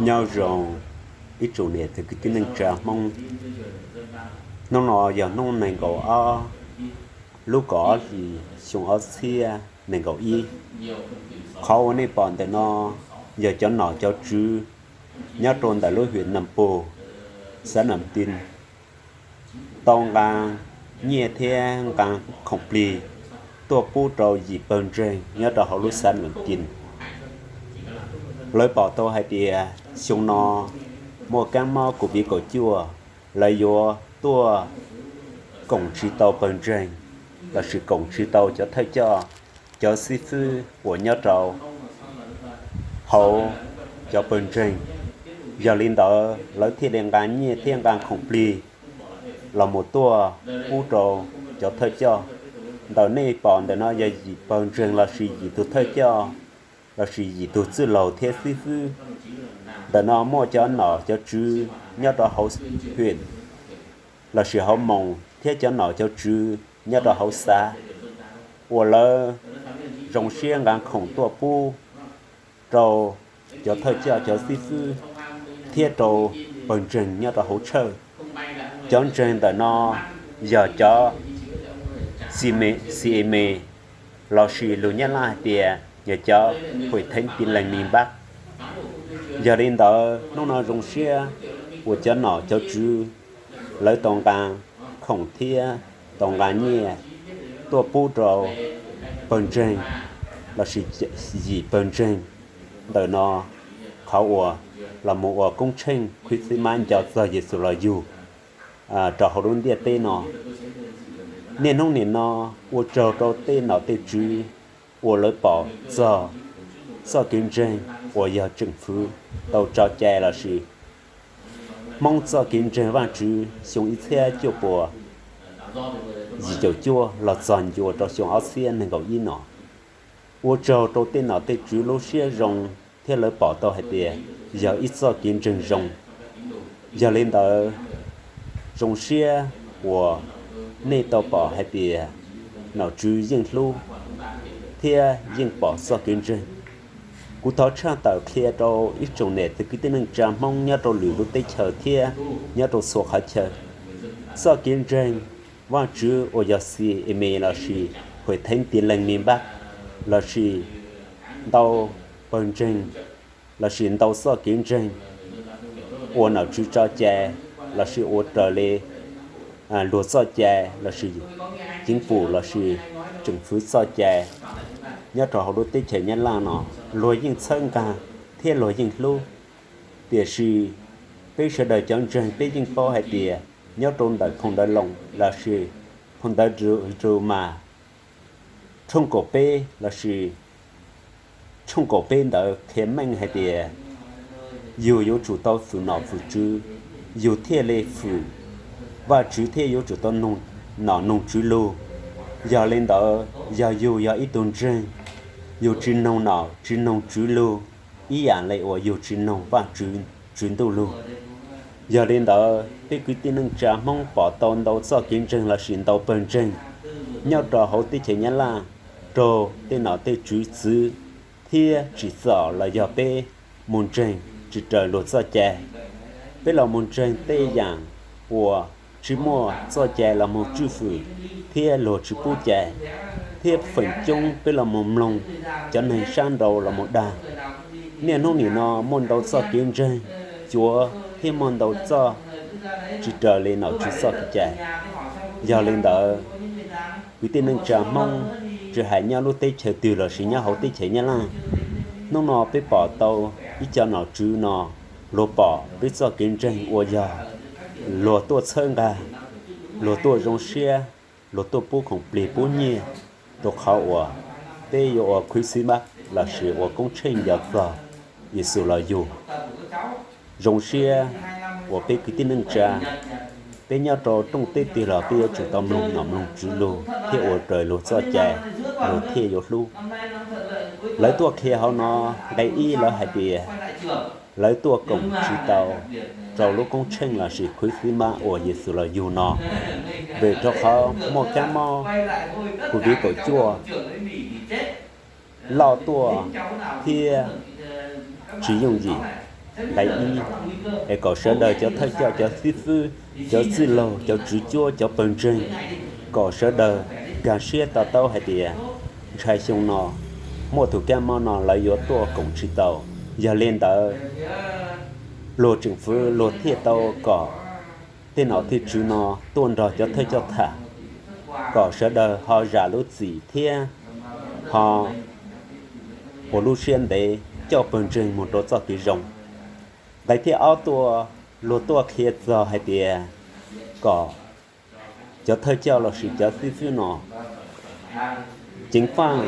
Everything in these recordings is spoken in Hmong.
Nyob zoo ib tsoom niam txiv kwv tij neej tsa Hmoob. Hnub no yog hnub nees nkaum ob lub kaum ob hlis xyoo ob txhiab nees nkaum ib. Qhov uas nej pom ntawm no yog cov nom cov tswv nyob rau ntawm lub hwm Nam Pus, xav Nam Tin, tau nqa nyiaj thiab nqa khoom plig tuaj pub rau yim pawg ntseeg nyob rau hauv lub xav Nam Tin. Lawv pom tau hais tias xyoo no muaj kab mob COVID kaum cuaj, lawv yuav tuaj koom tsis tau pawg ntseeg lossis koom tsis tau cov thawj coj, cov xib fwb uas nyob rau hauv cov pawg ntseeg. Yog li ntawd lawv thiaj li nqa nyiaj thiab nqa khoom plig los mus tuaj pub rau cov thawj coj. Ntawm nej pom ntawm no yog yim pawg ntseeg lossis yim tug thawj coj lossis yim tug txwj laug thiab xib fwb. Ntawm no muaj cov nom cov tswv nyob rau hauv hwm lossis hauv moos thiab cov nom cov tswv nyob rau hauv xav uas lawv zoo siab nqa khoom tuaj pub rau cov thawj coj, cov xib fwb thiab rau pawg ntseeg nyob rau hauv tshawj. Cov ntseeg ntawm no yog cov CMA, lossis lus Nyab Laj hais tias yog cov Hội Thánh Tin Lành miền Bắc. Yog li ntawd hnub no zoo siab uas cov nom cov tswv lawv tau nqa khoom thiab tau nqa nyiaj tuaj pub rau pawg ntseeg lossis yim pawg ntseeg ntawm no, qhov uas los mus ua koob tsheej Christmas nco txog Yexus los yug rau hauv lub ntiaj teb no. Niaj hnub nim no ua tsaug rau tej nom tej tswv uas lawv pom txog txoj kev ntseeg uas yog tseem fwv tau tso cai lossis Hmoob txoj kev ntseeg Vajtswv xyoo ib txhiab cuaj puas yim caum cuaj los txog ncua rau xyoo ob txhiab nees nkaum ib no. Ua tsaug rau tej nom tej tswv lub siab zoo thiab lawv pom tau hais tias yog ib txoj kev ntseeg zoo. Yog li ntawd, zoo siab uas nej tau pom hais tias nom tswv yeej hlub thiab yeej pom txoj kev ntseeg. Kuv thov tshaj tawm qhia rau ib tsoom niam txiv kwv tij neej tsa Hmoob nyob rau lwm lub teb chaws thiab nyob rau txhua qhov chaw, txoj kev ntseeg Vajtswv uas yog CMA lossis Hội Thánh Tin Lành miền Bắc, lossis ntau pawg ntseeg lossis ntau txoj kev ntseeg uas nom tswv tso cai lossis ua raws li luag txoj cai lossis chính phủ lossis tseem fwv txoj cai nyob rau hauv lub teb chaws Nyab Laj no, luag yeej txhawb nqa thiab luag yeej hlub. Tiam sis peb sawv daws cov ntseeg peb yeej paub hais tias nyob rau ntawm phau ntawv Loos lossis phau ntawv Ru-, Rumas tshooj kaum peb lossis tshooj kaum peb ntawd qhia meej hais tias yug yuav tsum tau fwm nom fwm tswv, yug thiaj li fwm Vajtswv thiab yuav tsum tau noog nom noog tswv lug. Yog li ntawd yog yug yog ib tug ntseeg, yug tsis noog nom tsis noog tswv lug, ib yam li uas yug tsis noog Vajtswv Ntuj lug. Yog li ntawd peb kwv tij neej tsa Hmoob pom tau ntau txoj kev ntseeg lossis ntau pawg ntseeg nyob rau hauv teb chaws Nyab Laj raug tej nom tej tswv txwv thiab tsim txom los yog peb mus ntseeg tsis raws luag txoj cai. Peb los mus ntseeg tej yam uas tsis muaj txoj cai los mus tswj fwm thiab luag tsis pub cai, thiab feem coob peb los mus mloog cov neeg sab nraud los mus dag. Niaj hnub nim no muaj ntau txoj kev ntseeg cuav thiab muaj ntau txoj tsis raws li nom tswv txoj kev cai. Yog li ntawd, kwv tij neej tsa Hmoob tsis hais nyob lub teb chaws twg lossis nyob hauv teb chaws Nyab Laj, hnub no peb pom tau ib co nom tswv no, luag pom peb txoj kev ntseeg uas yog luag tuaj txhawb nqa, luag tuaj zoo siab, luag tuaj pub khoom plig pub nyiaj rau qhov uas peb yuav ua Christmas lossis ua koob tsheej nco txog Yexus los yug. Zoo siab uas peb kwv tij neej tsa, peb nyob rau rooj teb twg los peb yuav tsum tau mloog nom mloog tswv lug thiab ua raws luag txoj cai, luag thiaj yuav hlub. Lawv tuaj qhia hauv no, nqe ib lawv hais tias lawv tuaj koom tsis tau rau lub koob tsheej lossis Christmas uas Yexus los yug no, vim rau qhov muaj kab mob COVID kaum cuaj loj tuaj thiab tsis yooj yim. nqe ib, es kom sawv daws cov thawj coj, cov xib fwb, cov txwj laug, cov tswv cuab, cov pawg ntseeg, kom sawv daws nkag siab to taub hais tias ntshai xyoo no muaj tus kab mob no lawv yuav tuaj koom tsis tau. Yog li ntawd, luag tseem fwv luag thiaj tau kom tej nom tej tswv no tuaj nrog cov thawj coj tham, kom sawv daws ho zam lub txim thiab ho ua lub siab ntev coj pawg ntseeg mus rau txoj kev zoo. Nqe thib ob tuaj, luag tuaj qhia txog hais tias kom cov thawj coj lossis cov xib fwb no ceev faj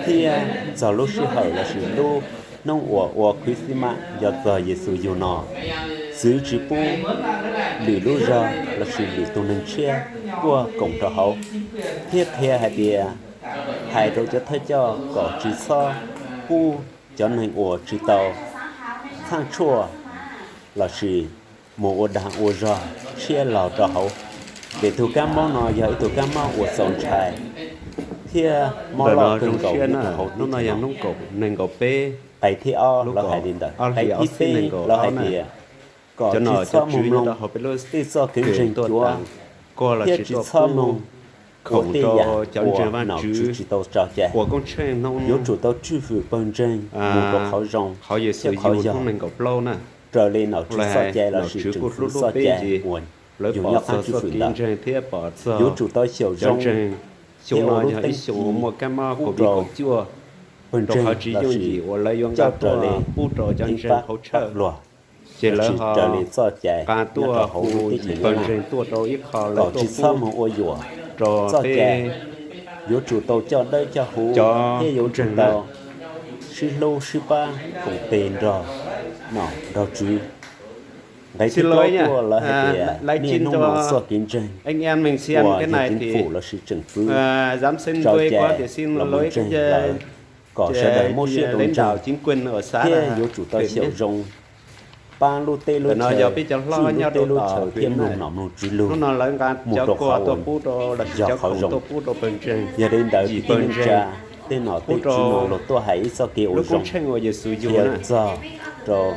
thiab txog lub sij hawm lossis lub hnub uas ua Christmas, yog txog Yexus yug no, txwv tsis pub lwm lub zog lossis lwm tus neeg tshiab tuaj koom rau hauv, thiab qhia hais tias, hais rau cov thawj coj kom tsis txhob pub cov neeg uas tsis tau txhaj tshuaj lossis mus ua dag ua zog tshiab los rau hauv, vim tus kab mob no yog ib tug kab mob uas txaus ntshai thiab mob loj kawg nkaus nyob rau hauv teb chaws no. Nqe thib ob lawv hais li ntawd. Nqe thib peb lawv hais tias kom tsis txhob mus mloog tej txoj kev ntseeg cuav thiab tsis txhob mloog ua tej yam uas nom tswv tsis tau tso cai. Yuav tsum tau tswj hwm pawg ntseeg mus rau qhov zoo thiab qhov yog. Raws li nom tswv txoj cai lossis tseem fwv txoj cai uas yus nyob qab tswj hwm ntawd, yuav tsum tau xyaum zoo thiab ua lub teeb ci pub rau pawg ntseeg lossis coj raws li ib pab luag, ces lawv tsis raws li txoj cai nyob rau hauv lub teb chaws Nyab Laj, kom tsis txhob mus ua yuam txoj cai. Yuav tsum tau coj dawb coj huv thiab yuav tsum tau sib hlub sib pab koom tes nrog nom nrog tswv. Nqe thib plaub tuaj lawv hais tias niaj hnub no txoj kev ntseeg uas yog ceev fwm lossis tseem fwv tso cai los mus ntseeg lawv, kom sawv daws muab siab rau ntseeg thiab yuav tsum tau xyaum zoo pab lub teb lub chaw, tswj lub teb lub chaw thiab mloog nom mloog tswv lug mus rau qhov uas yog qhov zoo. Yog li ntawd kwv tij neej tsa, tej nom tej tswv no luag tuaj hais ib txoj kev ua zoo qhia txog rau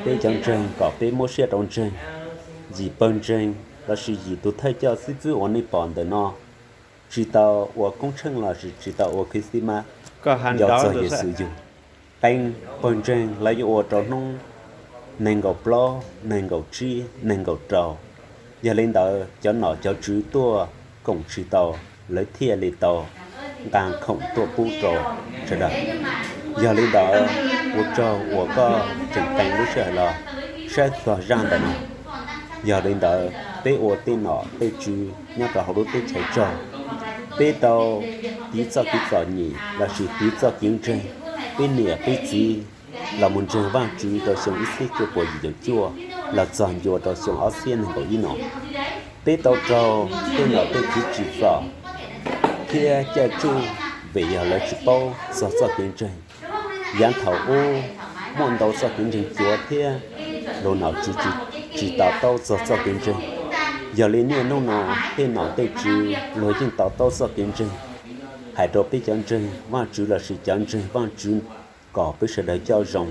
peb cov ntseeg kom peb muab siab rau ntseeg, yim pawg ntseeg lossis yim tus thawj coj xib fwb uas nej pom ntawm no tsis tau ua koob tsheej lossis tsis tau ua Christmas, yog txog Yexus yug. Qee pawg ntseeg lawv yuav ua rau hnub nees nkaum plaub, nees nkaum tsib, nees nkaum rau. Yog li ntawd cov nom cov tswv tuaj koom tsis tau, lawv thiaj li tau nqa khoom tuaj pub rau sawv daws. Yog li ntawd, ua tsaug uas koj tseem qee lub sij hawm los saib txog zaj ntawm no. Yog li ntawd, peb ua tej nom tej tswv nyob rau hauv lub teb chaws tsaug, peb tau tiv txoj kev txom nyem lossis tiv txoj kev ntseeg peb niam peb txiv los mus ntseeg Vajtswv rau xyoo ib txhiab cuaj puas yim caum cuaj los txog ncua rau xyoo ob txhiab nees nkaum ib no. Peb tau raug tej nom tej tswv tsim txom thiab caij tsuj vim yog lawv tsis paub txog txoj kev ntseeg. Yav thaum ub muaj ntau txoj kev ntseeg cuav thiab luag nom tswv tsis to taub txog txoj kev ntseeg. Yog li niaj hnub no tej nom tej tswv luag yeej to taub txoj kev ntseeg, hais rau peb cov ntseeg Vajtswv lossis cov ntseeg Vajtswv kom peb sawv daws coj zoo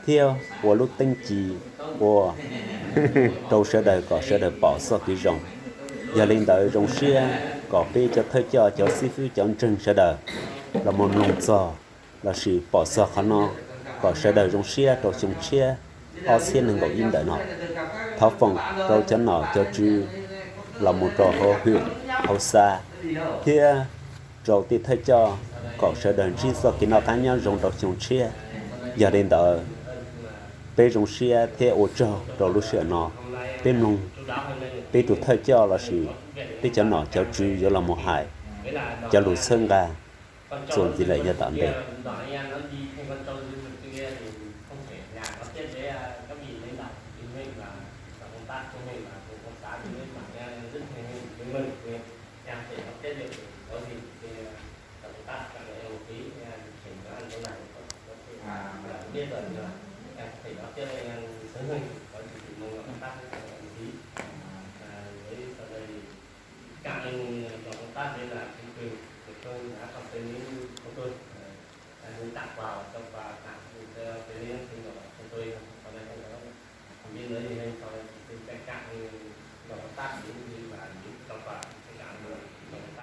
thiab ua lub teeb ci ua rau sawv daws kom sawv daws pom txoj kev zoo. Yog li ntawd zoo siab kom peb cov thawj coj, cov xib fwb, cov ntseeg sawv daws los mus mloog txog lossis pom txog qhov no, kom sawv daws zoo siab rau xyoo tshiab ob txhiab nees nkaum ib ntawm no. Thov foom rau cov nom cov tswv los mus rau hauv hwm hauv xav thiab rau tej thawj coj kom sawv daws ntsib txoj kev noj qab nyob zoo rau xyoo tshiab. Yog li ntawd, peb zoo siab thiab ua tsaug rau lub sij hawm no peb mloog peb tus thawj coj lossis peb cov nom cov tswv yuav los mus hais cov lus txhawb nqa txuas ntxiv lawm yav tom ntej.